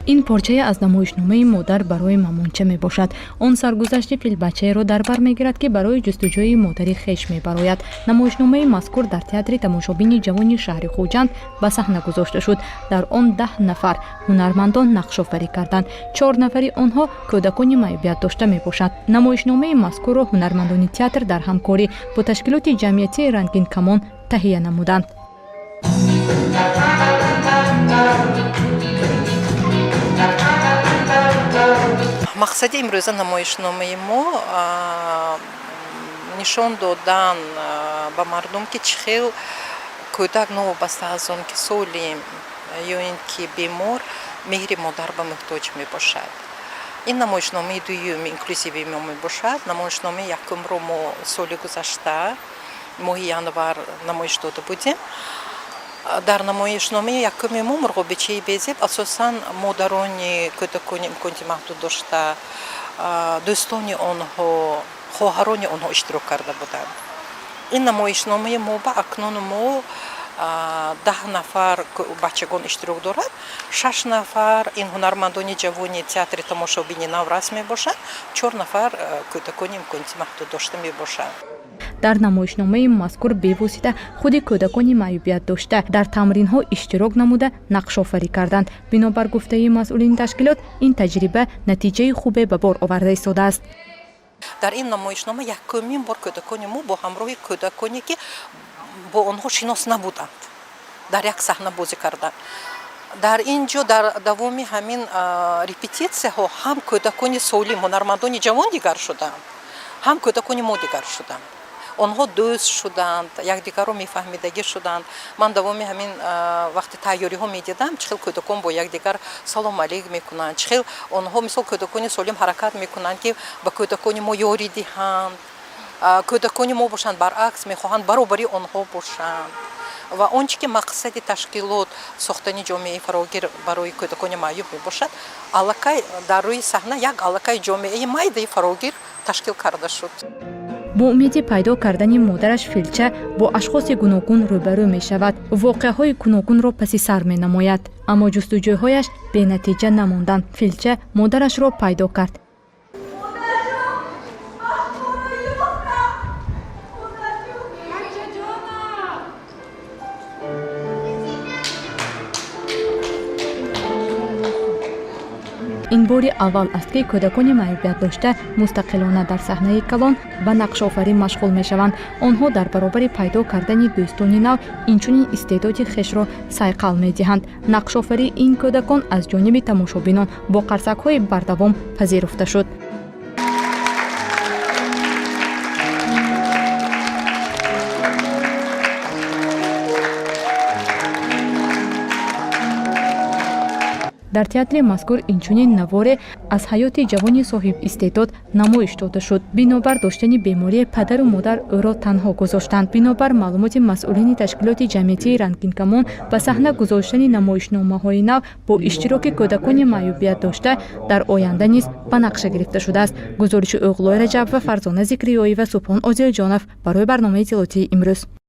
Ин порчае аз намоишномаи «Модар барои мамонча» мебошад. Он саргузашти филбачаеро дар бар мегирад, ки барои ҷустуҷӯи модари хеш мебарояд. Намоишномаи мазкур дар театри тамошобини ҷавони шаҳри Хуҷанд ба саҳна гузошта шуд. Дар он 10 нафар ҳунармандон нақшофарӣ карданд. Чор нафари онҳо кӯдакони маъюбият дошта мебошанд. Намоишномаи мазкурро ҳунармандони театр дар ҳамкорӣ бо ташкилоти ҷамъиятии «Рангинкамон» таҳия намуданд. Мақсади имрӯза намоишномаи мо нишон додан ба мардум, ки чӣ хел кӯдак, новобаста аз он ки солим ё ин ки бемор, меҳри модар ба муҳтоҷ мебошад. Ин намоишномаи дуюми инклюзивии мо мебошад. Намоишномаи якумро мо соли гузашта моҳи январ намоиш дода будем. Дар намоишномаи якуми мо, «Мурғобичаи безеб», асосан модарони кӯдакони имконоти маҳдуд дошта, дӯстони онҳо, хоҳарони онҳо иштирок карда буданд. Ин намоишномаи мо ба акнун мо 10 нафар бачагон иштирок дорад. Шаш нафар ин ҳунармандони ҷавони театри тамошобини наврас мебошанд, чор нафар кӯдакони имконоти маҳдуд дошта мебошанд. Дар намоишномаи мазкур бевосита худи кӯдакони маъюбият дошта дар тамринҳо иштирок намуда, нақшофарӣ карданд. Бинобар гуфтаи масъулини ташкилот, ин таҷриба натиҷаи хубе ба бор оварда истодааст. Дар ин намоишнома якумин бор кӯдакони мо бо ҳамроҳи кӯдаконе, ки бо онҳо шинос набуданд, дар як саҳна бозӣ карданд. Дар ин ҷо дар давоми ҳамин репетитсияҳо ҳам кӯдакони солим, ҳунармандони ҷавон дигар шуданд, ҳам кӯдакони мо дигар шуданд. Онҳо дӯст шуданд, якдигарро мефаҳмидагӣ шуданд. Ман давоми ҳамин вақти тайёриҳо медидам, чӣ хел кӯдакон бо якдигар салом алейк мекунанд, чӣ хел онҳо, мисол, кӯдакони солим ҳаракат мекунанд, ки ба кӯдакони мо ёрӣ диҳанд. Кӯдакони мо бошанд, баръакс, мехоҳанд баробари онҳо бошанд. Ва он чӣ ки мақсади ташкилот сохтани ҷомеаи фарогир барои кӯдакони маъюб мебошад, аллакай дар рӯи саҳна як аллакай ҷомеаи майдаи фарогир ташкил карда шуд. Бо умеди пайдо кардани модараш филча бо ашхоси гуногун рӯбарӯ мешавад, воқеаҳои гуногунро паси сар менамояд, аммо ҷустуҷӯйҳояш бенатиҷа намонданд. Филча модарашро пайдо кард. Ин бори аввал аст, ки кӯдакони маъюбият дошта мустақилона дар саҳнаи калон ба нақшофарӣ машғул мешаванд. Онҳо дар баробари пайдо кардани дӯстони нав инчунин истеъдоди хешро сайқал медиҳанд. Нақшофарии ин кӯдакон аз ҷониби тамошобинон бо қарсакҳои бардавом пазируфта шуд. Дар театри мазкур инчунин наворе аз ҳаёти ҷавони соҳибистеъдод намоиш дода шуд. Бинобар доштани беморие падару модар ӯро танҳо гузоштанд. Бинобар маълумоти масъулини ташкилоти ҷамъиятии «Рангинкамон», ба саҳна гузоштани намоишномаҳои нав бо иштироки кӯдакони маъюбият дошта дар оянда низ ба нақша гирифта шудааст. Гузориши Оғлои Раҷаб ва Фарзона Зикриёева, Субҳон Одилҷонов барои барномаи иттилоотии «Имрӯз».